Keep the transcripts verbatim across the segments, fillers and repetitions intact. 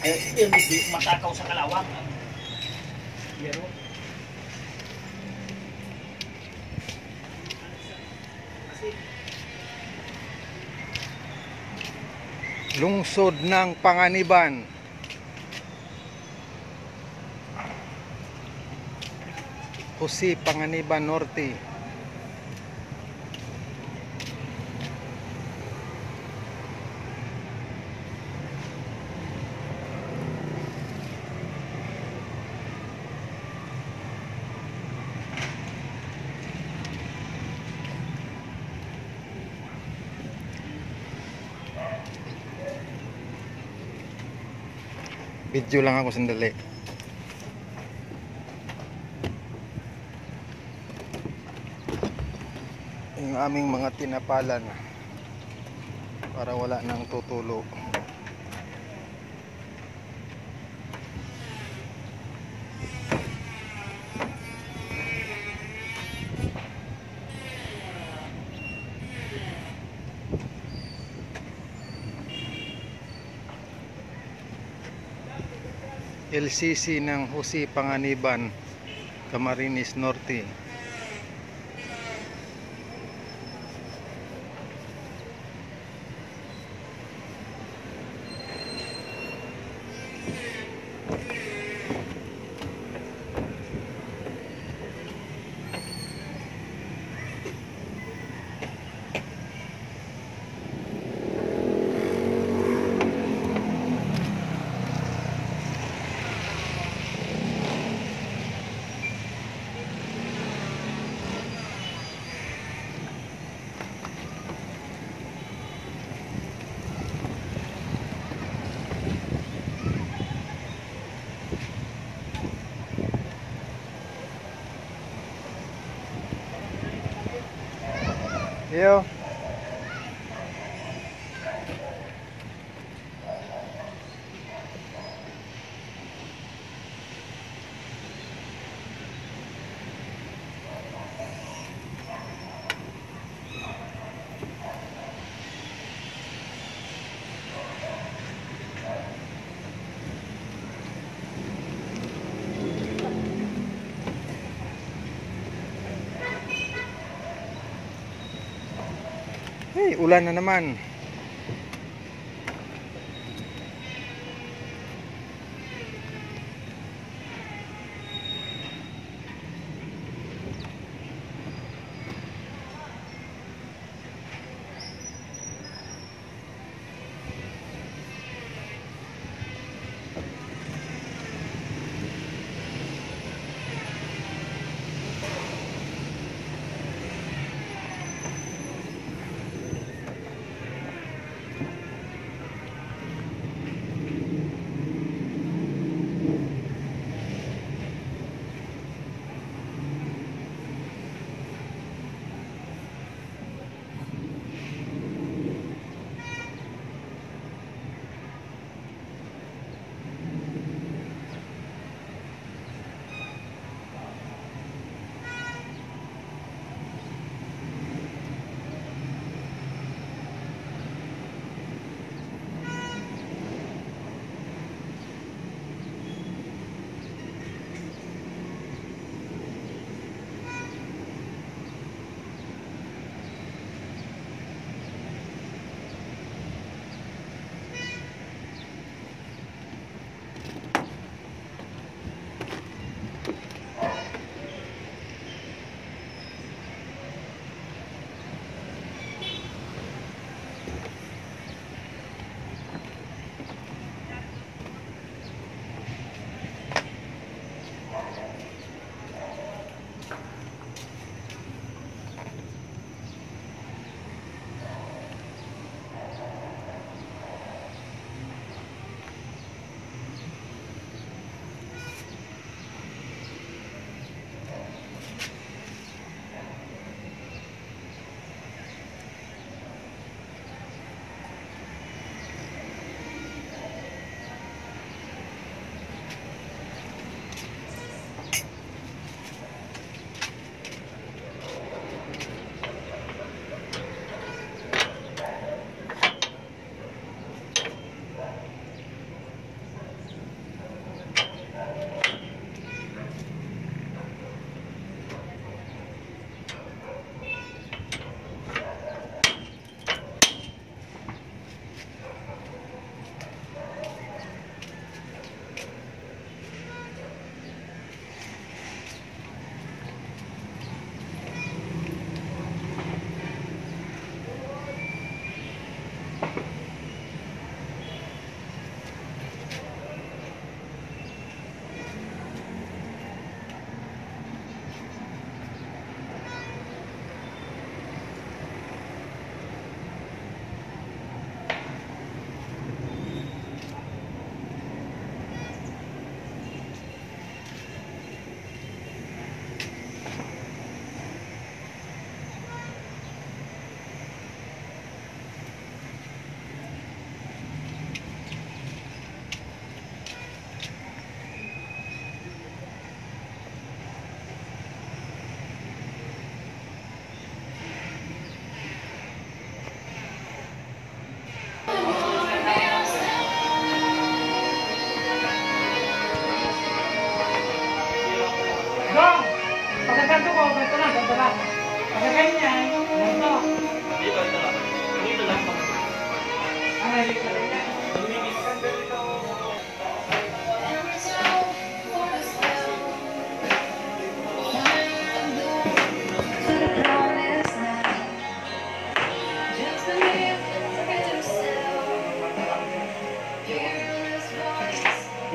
Eh, hindi matakaw sa kalawang. Yan o. Lungsod ng Panganiban. Jose Panganiban Norte. Video lang ako sandali. Yung aming mga tinapalan para wala nang tutulo. L C C ng Jose Panganiban, Camarines Norte. Iyo. Hey, ulan na naman.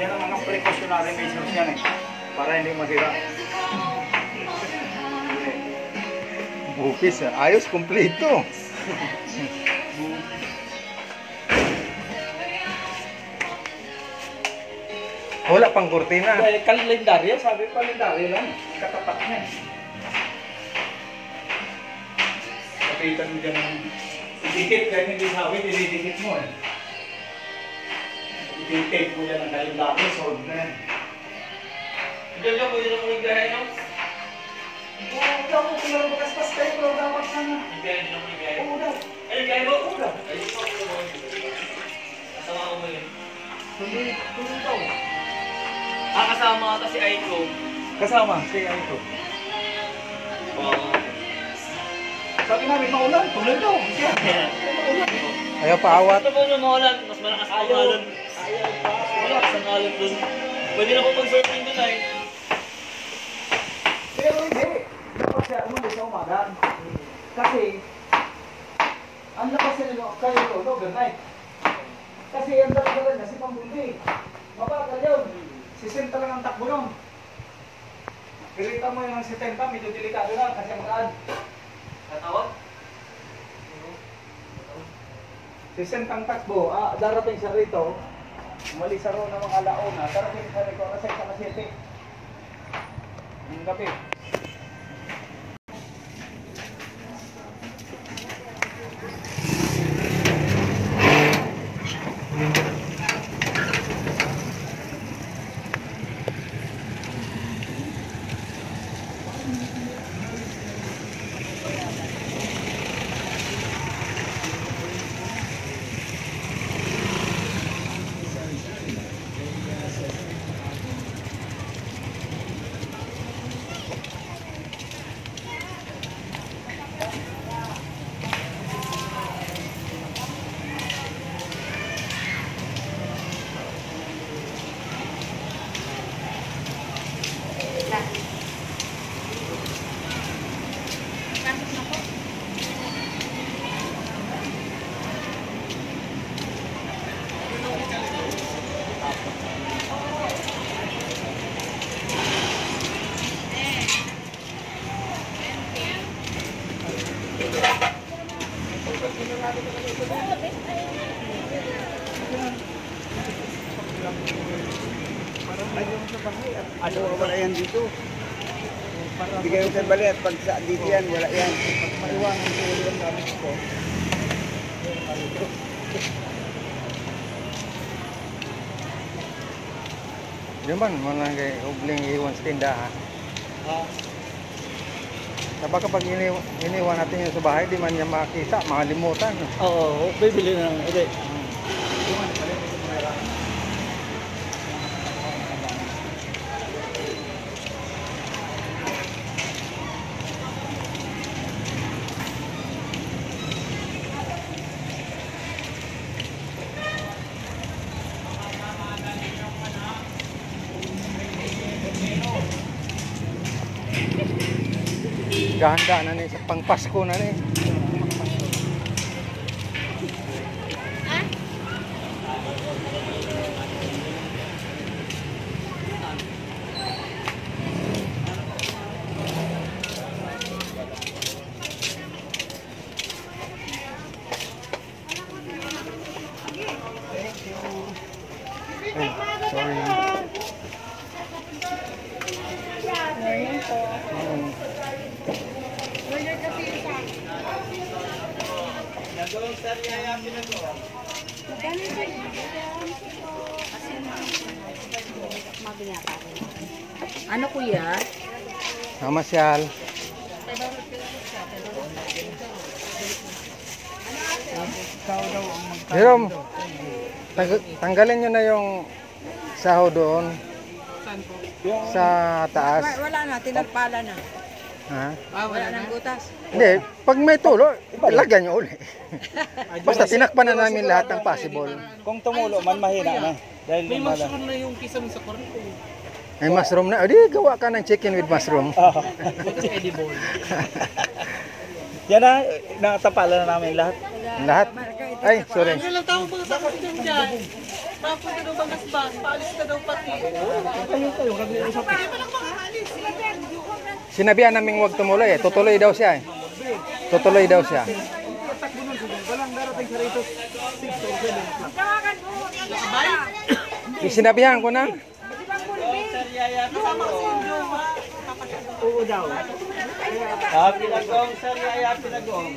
Yan ang mga precautionary measures yan eh. Para hindi mahira. Bukis, ah. Ayos, kumpleto. Wala pang kurtina. Ay, kalendaryo, sabi ko, kalendaryo lang. Katapat niya. Kapitan mo dyan ng idikit, kahit hindi sabi, dinidikit mo eh. Ititake mo dyan ang kalendaryo, solve na yan. Hindi ka pwede na mong igahe, no? Oo, dapat ko lang makaspas kayo, pero dapat sana. Hindi, hindi na mong igahe. Oo, daw. Ay, igahe mo? Oo, daw. Ay, ito, ito, ito. Kasama ko mo yun. Tuloy, tuloy daw. Ah, kasama ata si Aiko. Kasama si Aiko. Oo. Sabi namin, maulan, tuloy daw. Siya, maulan. Ayaw paawat. Gusto ko na maulan, mas malakas ang Ayaw. alon. Ayaw pa. Wala, sa ngalon dun. Pwede na po mag-surfing dun ay. Pero hindi. Dapat siya umalis sa umaga. Kasi, ang labas niya nyo, kayo to, no, overnight. Kasi ang dala-dala niya, si Pambundi. Mabagal yun. Sisenta lang ang takbo nun. Irita mo yung setenta, medyo delikado na kasi ang daan. Katawag? Sesentang takbo, ah, darating siya rito. Umalis sa roon ng mga alauna, darating siya rito alas sais, alas siyete. Ng gabi. Ano, wala yan dito. Hindi kayo sa bali at pag sa dito yan, wala yan. Maiwanan ko ulit ang gamit ko. Di man, man lang kay ubling iwan sa tindahan. Ah. Sa baka pag ini-, iniwan natin yun sa bahay, di man niya makita, makalimutan. Oo, bibili na lang. Hindi. Gahanda na ni sa pang Pasko na ni. Ay, sorry. Morning po. Mm. Ano, kuya? Mamasyal. Jerome, tangg-, tanggalin nyo na yung sahod doon. Saan po? Sa taas. Wa-, wala na, tinagpala na. Ha? Ah, wala Wala na. nang butas. Hindi, pag may tulo, lagyan nyo uli. Basta tinakpan na namin lahat ng possible. Kung tumulo man, mahina na. Dahil May lumala. mushroom na yung kisame sa korte. May mushroom na. O, di, gawa ka ng chicken with mushroom. Ah. Butas edible. Yan na, natapala na namin lahat. Lahat? Ay, sorry. Ano lang tawag mga sakit dyan? Papunta daw Bangasbas, paalis na daw pati. Kayo, kayo, nag-uusap. Hindi pa lang makakalis. Sinabihan naming huwag tumuloy eh. Tutuloy daw siya eh. Tutuloy daw siya. Takbo nun, susunod pa lang, darating sa rito, six or seven o'clock. Sinabihan ko na. Oo daw. Ah, pinagong, sir, yaya, pinagong.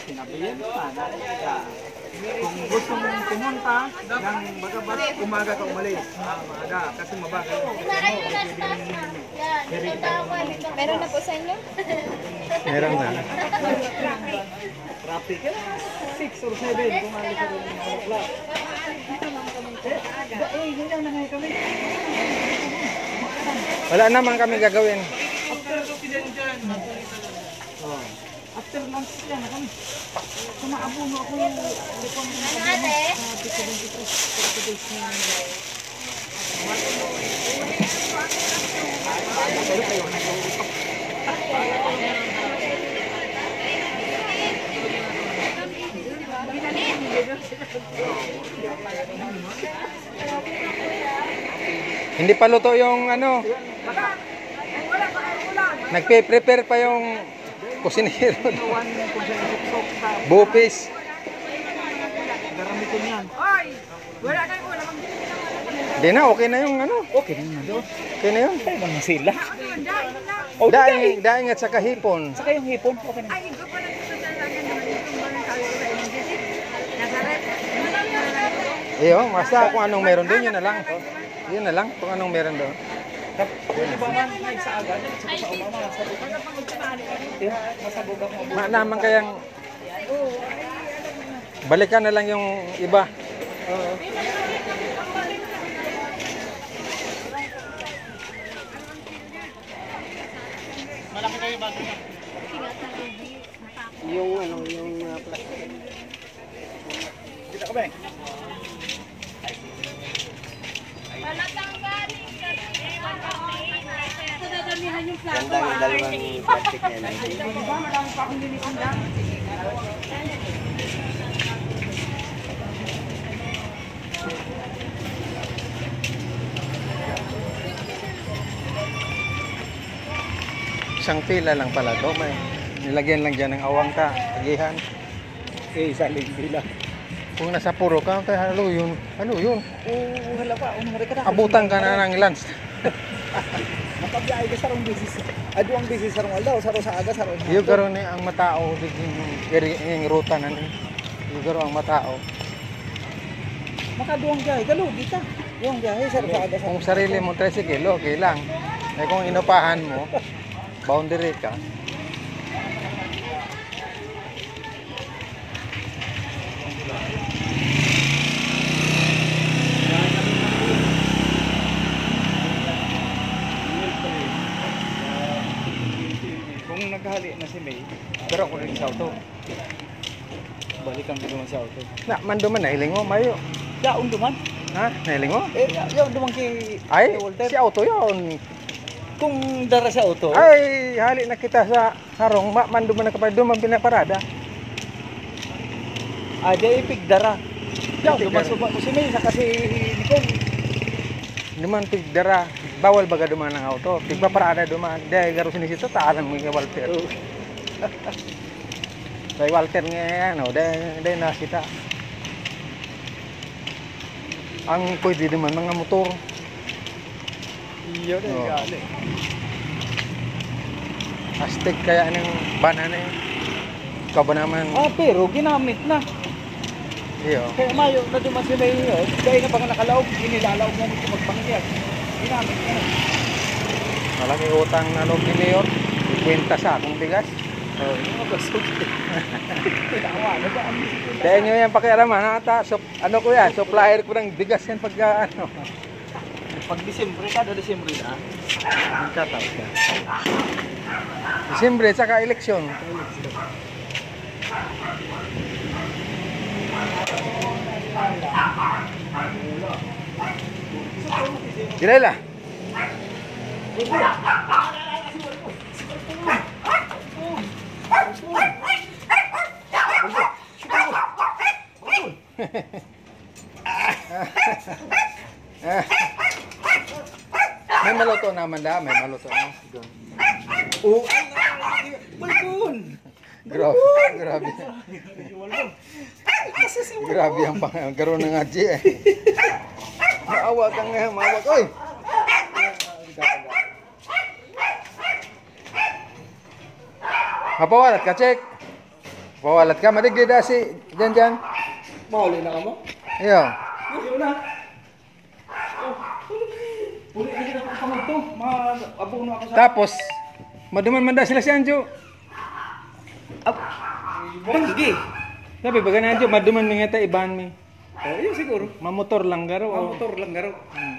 Sinabihan pa na siya. Kung gusto mong pumunta ng Bagabas, umaga ka umalis. Ah, maaga. Kasi mabagal yung sistema. Meron na po sa inyo? Meron na. Traffic. Six or seven, kung ano sa mga o'clock. Eh, yun lang na ngayon kami. Wala naman kami gagawin. Oh. After lunch, yan na kami. Kung maabuno ako, hindi ko ang ano, sa twenty-three, thirty days na. Hindi pa luto yung ano. Nagpe-prepare pa yung kusinero. Bupis. Garamitin yan. Di na, okay na yung ano. Okay na yun. Okay na yun. Ay, mga sila. Oh, daing, daing at saka hipon. Saka yung hipon, okay na. Ay, ikaw pala dito sa akin naman itong mga sabi ko sa inyo. Nazaret. Iyo, basta kung anong meron doon, yun na lang. Yun na lang, kung anong meron doon. Pwede ba man, may sa aga, sa sa umama, sa buka. Masabog ako. Ma naman kayang balikan na lang yung iba. Oo. Yung ano, yung mga plastic. Kita ko ba eh? Ganda ng dalawang plastic na yun. Isang pila lang pala to. May nilagyan lang dyan ng awang ka, agihan. Eh, isa lang pila. Kung nasa puro ka, kaya halo yun. Halo yun. Oo, wala pa. Unong reka na. Abutan ka na ng lunch. Nakabiyahe ka sarong beses. Ah, duwang beses sarong aldaw, saro sa aga, saro sa hapon. Yung garo ni ang matao, di yung, yung ruta na ni. Yung garo ang matao. Makaduwang biyahe, kalugi ka. Duwang biyahe, saro sa aga, saro sa hapon. Kung sarili mo, tricycle, okay lang. Eh, kung inupahan mo, boundary ka. Kung naghali na si May, pero ako rin sa auto. Balikan ko naman sa auto. Na, man duman, nahiling mo, mayo. Yaon duman. Ha? Nahiling mo? Eh, ya-, yaon duman kay, Ay, kay Walter. Si auto yun. Kung dara sa auto. Ay, hali na kita sa harong, ma-, man duman na kapag duman pinaparada. Ah, di ipigdara. Yaon duman, Ipigdara. Suba ko si May, saka si Nicole. Duman pigdara. Bawal baga duman ang auto. Pigpaparada duman. Di, garo sinisita, taalan mo kay Walter. Oo. Kay Walter nga, ano, dai, dai nasita. Ang pwede naman, mga motor. Iyo, dai. Oo. Gali. Astig kaya ng bana na yun. Ikaw ba naman? Ah, pero ginamit na. Iyo. Kaya mayo na duman sila iyo. Dai na baka nakalaog, inilalaog na nito magpangyag. Ginamit na. Malaki utang na loob ni Mayor. Kwenta sa akong bigas. Oh, yung mga basog. Tama, ano ba ang Dahil nyo yan pakialaman, ha? Ta, sup-, ano ko yan, supplier ko ng bigas yan pagka, ano. Pag Disyembre, kada Disyembre na. Nagtatapos ka. Disyembre, saka eleksyon. Kilala? May maluto naman da, may maluto na. Oh, Balbon! Grabe, grabe. Grabe ang pang-, garo na nga, G, eh. Maawa ka nga, maawa ka. Oy! Mapawalat ka, check. Mapawalat ka, madigdi da si Jan Jan. Mahuli na ka mo? Iyo. Iyo na. Huli na kita pagpangod to. Ma-, abono ako sa Tapos, maduman man da sila si Anjo. Ab-, Banggi. Sabi, baga na Anjo, maduman mi ngata ibahan mi. Oh, yun siguro. Mamotor lang garo, oh. Mamotor lang garo. Hmm.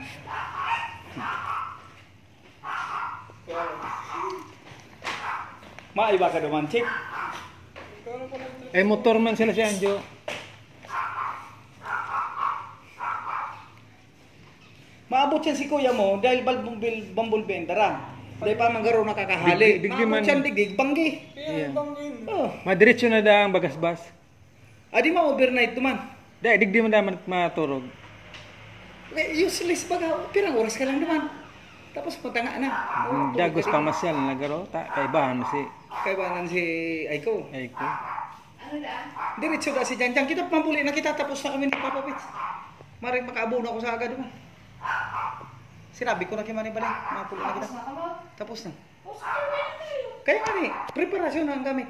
Maiba ka duman, Chick. Eh, motor man sila si Anjo. Maabot siya si kuya mo dahil balbumbil-, bumblebee ang dara. Dahil pa man garo nakakahali. Dig-, digdi Maabot man. Siya, digdig, banggi. Iya. Oh. Madiretso na da ang bagasbas. Adi ma-overnight duman. Dai, digdi man da man maturog. Eh, useless baga. Pirang oras ka lang duman. Tapos punta nga na. Hmm, Oh, dagos pwede. Pamasyal na garo. Ta-, kaibahan si Kaibahan si Aiko. Aiko. Ano da? Diretso da si Janjan. Kita, mabuli na kita. Tapos na kami ni Papa Pits. Maring makaabot na ako sa aga duman. Sinabi ko na kay Manny Balay. Mapuli na kita. Tapos na kamo? Tapos na. Tapos na na tayo. Kaya nga ni, preparasyon na ang gamit.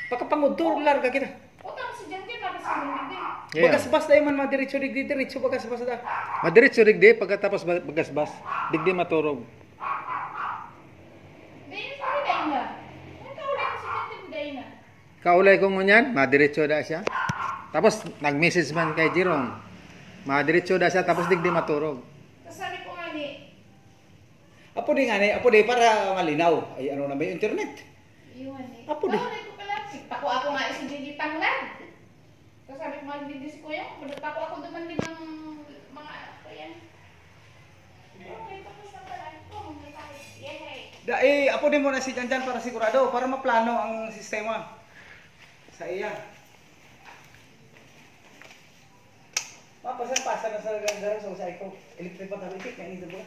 Pagkapangudto, larga kita. O, tapos si Janjan, tapos si Manny Balay. Yeah. Bagasbas na man, madiretso digdi, diretso bagasbas na. Madiretso digdi, pagkatapos ba-, bagasbas. Digdi maturog. Dahil sa Dina. Ang kaulay ko si Janjan, Dina. Kaulay ko ngunyan, madiretso da siya. Tapos, nag-message man kay Jerome. Madiretso da siya, tapos digdi maturog. Tapos sabi ko nga ni, Apo di nga ni, apo di para malinaw. Ay, ano na may internet? Iwan eh. Apo di. Kaulay ko pala. Pako ako nga si Gigi Tanglad. Tapos sabi ko nga, "Hindi si Kuya, magpako ako duman limang mga, ano ko yan." Okay, tapos na pala. Oh, magkakahit. Yehey! Da, eh, apo din mo na si Janjan para sigurado, para maplano ang sistema sa iya. Mapasar-pasar na sa garo, sa Aiko. Electric pa tabi, tik, kainit na ba?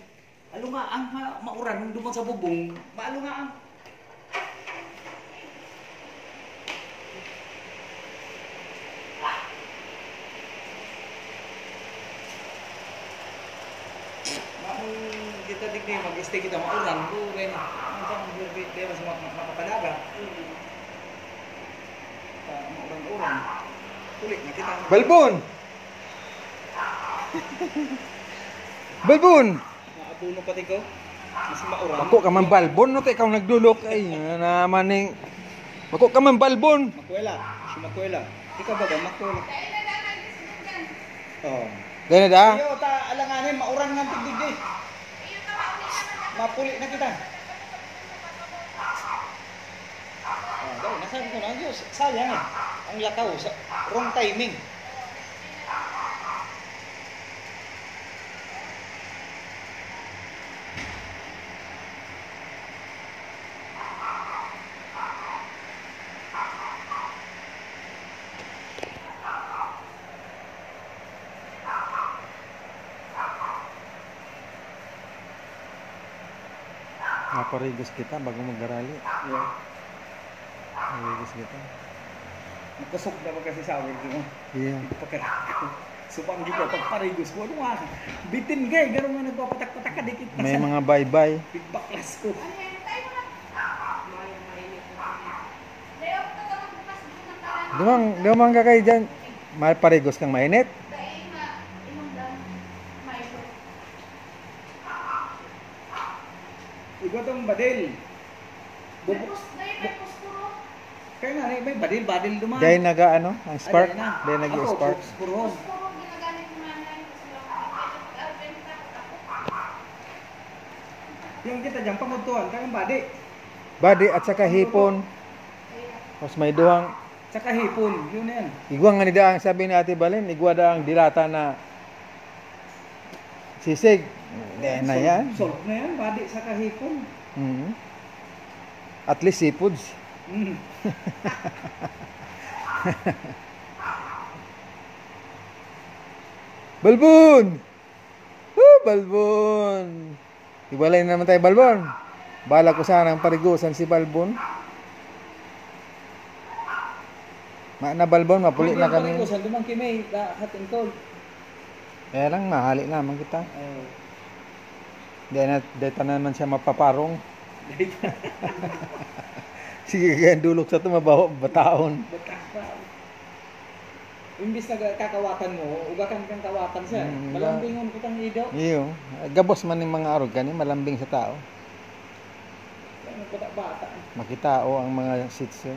Alungaang ma-, mauran, duman sa bubong, maalungaang. Maong kita digdi, mag-stay kita, mauran, buray na. Ang sa mga birthday, mas ma-, ma-, makapalaga. Mm. Sa mauran-uran. Huli na kita. Balbon! Balbon! Maabuno pati ko. Mas mauran. Bako ka man balbon, no? Ikaw nagdulok. Ay, naman ning, bako ka man balbon. Makwela. Si Makwela. Ikaw ba, Makwela? Oh. Dahil na da? Iyo, ta, alanganin, mauran nga tigdigdi. Mapuli na kita. Ah, dahil nasabi ko na, Diyos, sayang eh. Ang lakaw, sa wrong timing. Maparigos kita bago magarali. Yeah. Maparigos kita. Makasok na ba kasi sa awit mo? Yeah. Pagkakako. Subang di ko, pagparigos ko. Ano nga? Bitin ka eh. Gano'n nga nagpapatak-patak ka, dikit. May mga baybay. Big baklas ko. Dumang, dumang ka kayo dyan. Maparigos kang mainit. Igwa tong badil. Bubu-, bu-, kaya nga, may badil, badil duman. Dahil naga, ano, ang spark? Ay, dahil na. Dahil nag-i-spark. Ako, puspuro. Yung kita dyan, pamugtuhan, kaya badi. Badi at saka hipon. Tapos may duhang Tsaka hipon, yun na yan. Igwa nga ni daang sabi ni Ate Balen, igwa daang dilata na sisig. Yan na yan. Solve na yan, badi sa kahipon. Mhm. At least seafoods. Mm. Balbon! Oh, Balbon! Hiwalay na naman tayo, Balbon. Bala ko sanang parigusan si Balbon. Ma na, Balbon, mapuli na kami. Parigusan, duman ki May, da, hot and cold. Kaya lang, mahali naman kita. Oo. Di na, di ta naman siya mapaparong. Sige, kaya dulok sa tumabaho, bataon. Bataon. Imbis na kakawatan mo, ugakan kang kawatan, sir. Mm, malambingon ko kang ido. Iyo. Gabos man ning mga arog kani, malambing sa tao. Kaya bata-bata. Makitao ang mga Shih Tzu.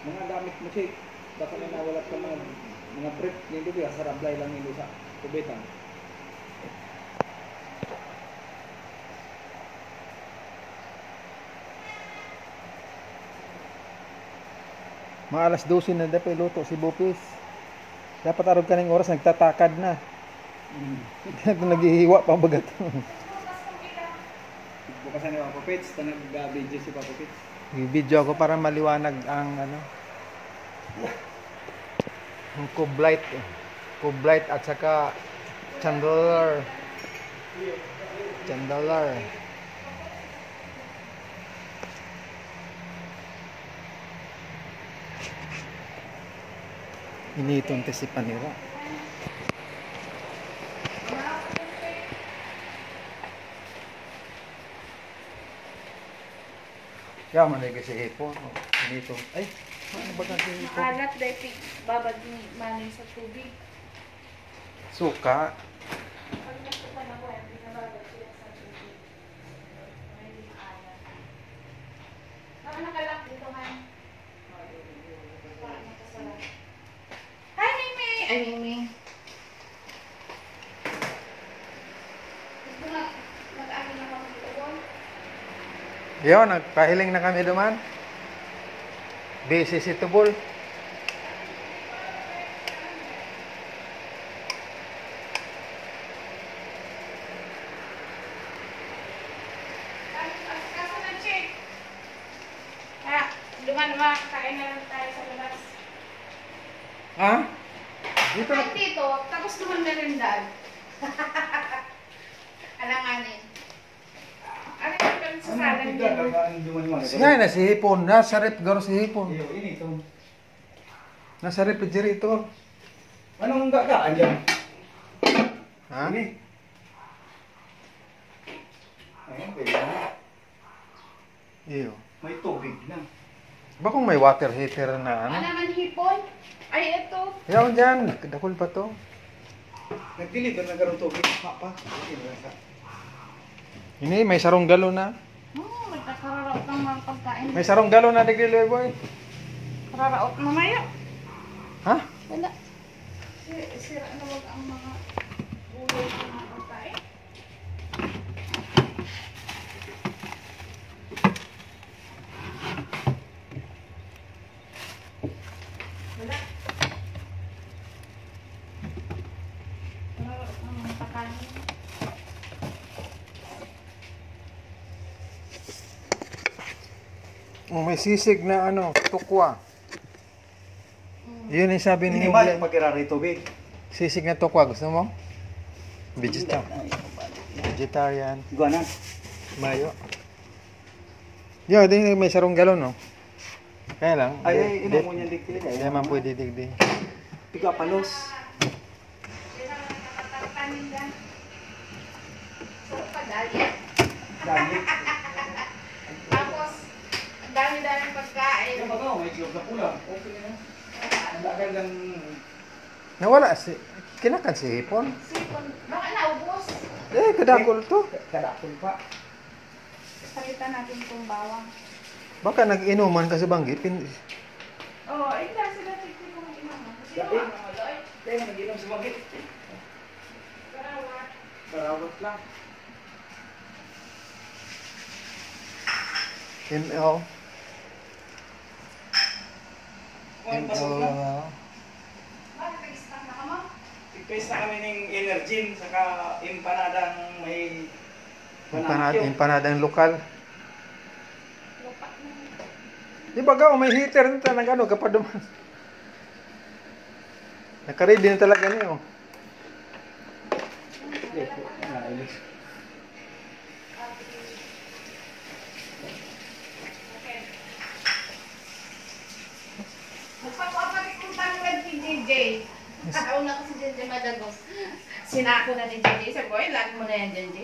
Mga gamit mo, Chick. Baka may nawala ka mga, mga brief, hindi ba? Sarablay lang hindi sa kubitan. Mga alas dose na dapat luto si Bupis. Dapat arog kaning oras, nagtatakad na. Mm. Naghihiwa pa baga to. Bukasan ni Papa Pets, ta nag-video si Papa Pets. I-video ako para maliwanag ang ano. Ang Koob Light. Koob Light at saka chandelier. Chandelier. Initon ta si Panira. Kaya man lagi si Hipon. Initon. Ay, ano ba si Hipon? Maalat dahil babad ni Manong sa tubig. Suka. Pag nasuka na po, hindi na babad siya sa tubig. May maalat. Baka nakalak dito, han. Baka nakasara. Hi, Mimi! Ay, Mimi. Gusto na, mag-ano na kami dito, Bon? Yun, nagpahiling na kami duman. Busy si Tubol. Kaso na, Chick. Ah, duman, ma, kain na lang tayo sa labas. Ha? Dito na. Ay, dito. Tapos duman meriendahan. Alanganin. Ano yung pala sa salad niya? Ano yung duman mo? Siya na si Hipon. Nasa rep garo si Hipon. Iyo, ini ito. Nasa rep diri ito. Anong gagaan dyan? Ha? Ini. Ayan, pwede na. Iyo. May tubig na. Ba kung may water heater na ano? Ano man, Hipon? Ay, ito. Yaon dyan. Dakul pa to. Nag-deliver na karong tubig. Papa. Hindi na sa Ini, may sarong galon na. Oh, nagkakararaot ng mga pagkain. May sarong galon na, digdi, Loy Boy. Kararaot na mayo. Ha? Wala. Si-, sira na wag ang mga gulay ng mga pagkain. Wala. Wala ang pagkain. Oh, may sisig na ano, tukwa. Yun yung sabi ni Hindi ba Julian. Pag irari tubig? Sisig na tukwa, gusto mo? Vegetar-, vegetarian. Iguana. Mayo. Yo, di may sarong galon, no? Kaya lang, Ay, di, ay, di, imo mo niyan digdi, di kaya naman mo. Pwede digdi. Piga palos. Dali. Tapos, ang dami-daming pagkain. Yung ano, may itlog na pula. Okay na. Ang tagal ng Nawala si, kinakan si Hipon. Sipon, baka naubos. Eh, kadakol to. Kadakol pa. Palitan natin itong bawang. Baka nag-inuman ka sa banggi, pin- Oo, ay, kasi dati ko nung inuman. Kasi Dati? Yung mga wala, ay. Kaya nag-inom sa banggi. Karawat. Karawat lang. M L. Kuwan, M L, pasok na. Ah. Request na kami ning Energen, saka empanadang may Empanad-, banana cue. Empanadang lokal. Di ba, gaw, may heater na talaga, ano, kapaduman. Nakaready na talaga niya, oh. Magpapapatik ng tanglad si J J. Una ko si J J madagos. Sinako na ni J J. Sabi ko, "Ay, lagi mo na yan, J J."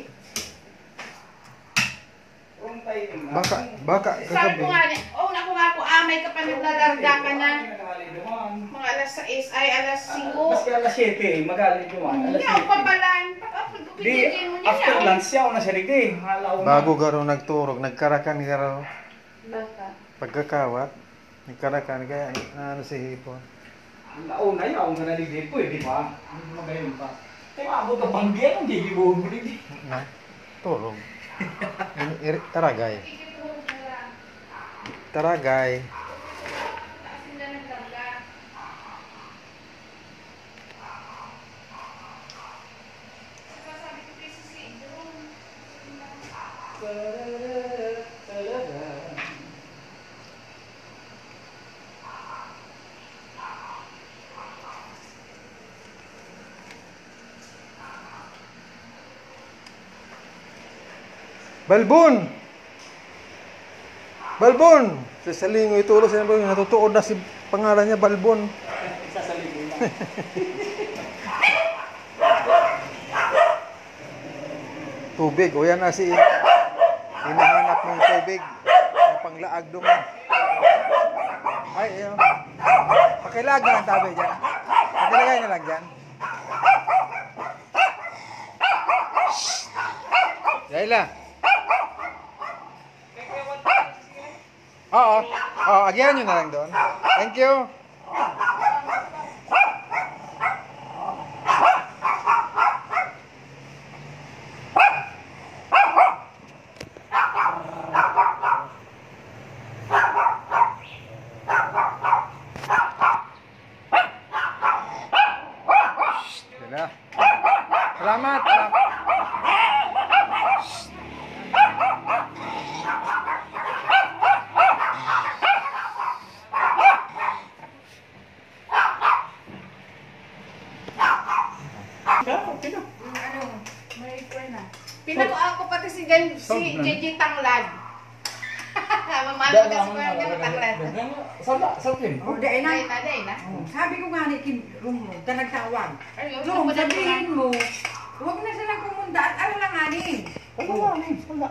Baka, baka Sabi ko kagabi. Nga ni, oh, naku nga po, amay ka pa naglalarga ka na. Mga alas sais, ay, alas singko. Maski alas siyete, eh, maghali duman. Alas Hindi, ako siyete. Pabalan. Pag-upload ko, Di, pinigyan mo niya after na. Lunch siya, una siya, Rigi. Halaw na. Bago garo nagturog, nagkarakan garo. Baka. Pagkakawat, nagkarakan, kaya na ano si Hipon. Ang laon na yaon ka na ni Depoy, di ba? Ano magayon pa? Kaya maabot ka banggi, anong gigibuhon mo, di ba? Na? Turog. Ini-, iri-, taragay. Taragay. Balbon! Balbon! Sa salingoy tulos, yan, bro, natutuod na si pangalan niya, Balbon. Sa salingoy na. Tubig. O, yan na si, hinahanap mong tubig. Yung panglaag doon. Ay, ayun. Pakilaag na lang tabi dyan. Pakilaagay na lang dyan. Shh! Laila. Oo. Oo, agihan nyo na lang doon. Thank you. Yan na. Salamat. Ikaw, sino? Yung ano, may kuwan na. Pinag-uako pati si Jan-, si Sobrang. J J Tanglad. Mamalo Dahil ka si ang Kuya mga Jan Tanglad. Saan ba? Saan yun? Oh, dahil na. Dahil na, dahil na. Oh, sabi ko nga ni Kim Rong, ka nagtawag. Ay, yun, Rong, wala sabihin na. Mo, huwag na silang pumunta at ano lang ani. Ano nga, ano? Wala.